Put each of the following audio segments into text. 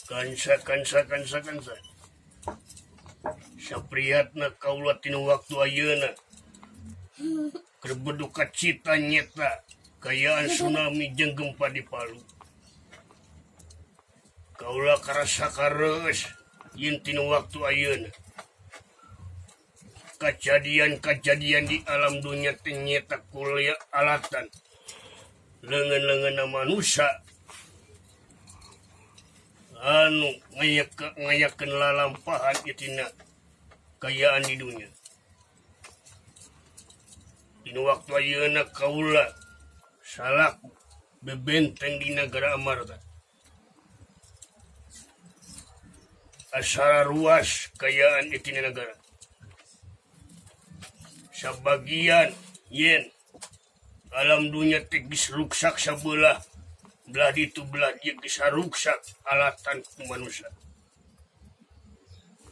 Kansa kansa kansa kansa. Sapriatna kaula tina waktu ayeuna keur berduka cita nyeta kayaan tsunami jeung gempa di Palu. Kaula karasa kareus yen tina waktu ayeuna. Kajadian-kajadian di alam dunya teh nyeta kuliah alatan leungeun-leungeunna manusia anu ngayakeun lalampahan ieu tina kayaan di dunya. Dina waktu ayeuna kaula salaku bebenteng di nagara Amarta. Asara ruas kayaan ieu tina nagara. Sabagian yen alam dunya teh geus ruksak sabelah belah ditu belah dieu geus haruksak alatan ku manusia.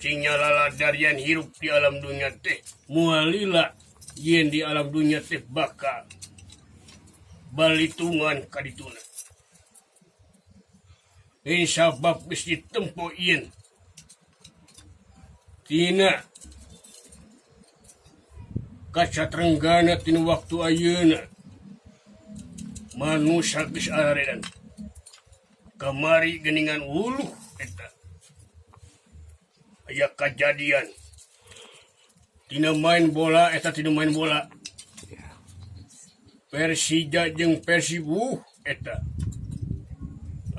Cing nyalaladarian hirup di alam dunya teh moal lila yen di alam dunya teh bakal balitungan ka dituna. Ini sabab geus ditempo yen tina kaca trenggana tina waktu ayeuna manusia geus araredan kamari geuningan wuluh eta aya kajadian tina main bola eta tina main bola Persija jeung Persib wuh eta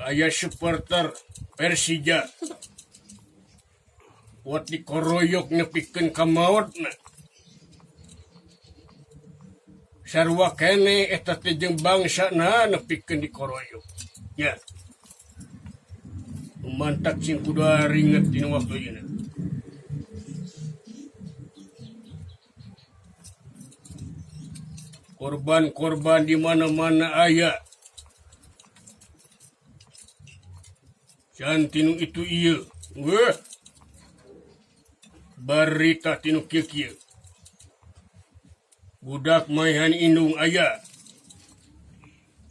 aya supporter Persija kuat dikoroyok nepikeun ka maotna sarua keneh eta teh jeung bangsana nepikeun dikoroyok nya mantak sing kudu aringet dina waktu ayeuna. Korban-korban di mana-mana aya. Can tinu itu ieu. Weh. Barita tinu kieu-kieu. Budak maehan indung aya.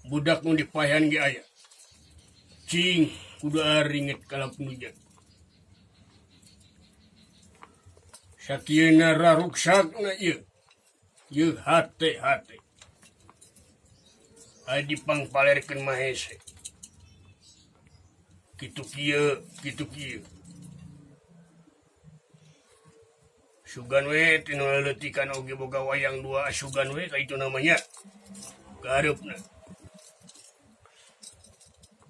Budak nu dipaehan ge aya. Cing kudu aringet ka alam dunya. Sakieuna raruksakna ieu. Ieu hate-hate. Aya dipangpalerkeun mah hese. Kitu kieu, kitu kieu. Sugan we tinu leleutikan oge boga wayang dua asugan we ka itu namanya. Kahareupna.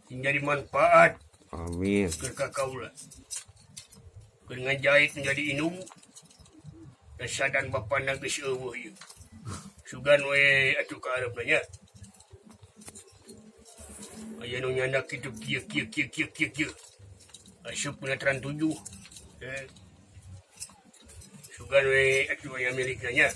Sing jadi manfaat. Amin. Keur ka kaula. Keur ngajait menjadi indung. Sadan bapana geus eueuh ieu. Sugan we atuh kahareupna nya. Aya nu nyandak kitu kieu kieu kieu kieu kieu kieu. Asup penetran 7. Sugan we atuh aya milikna nya.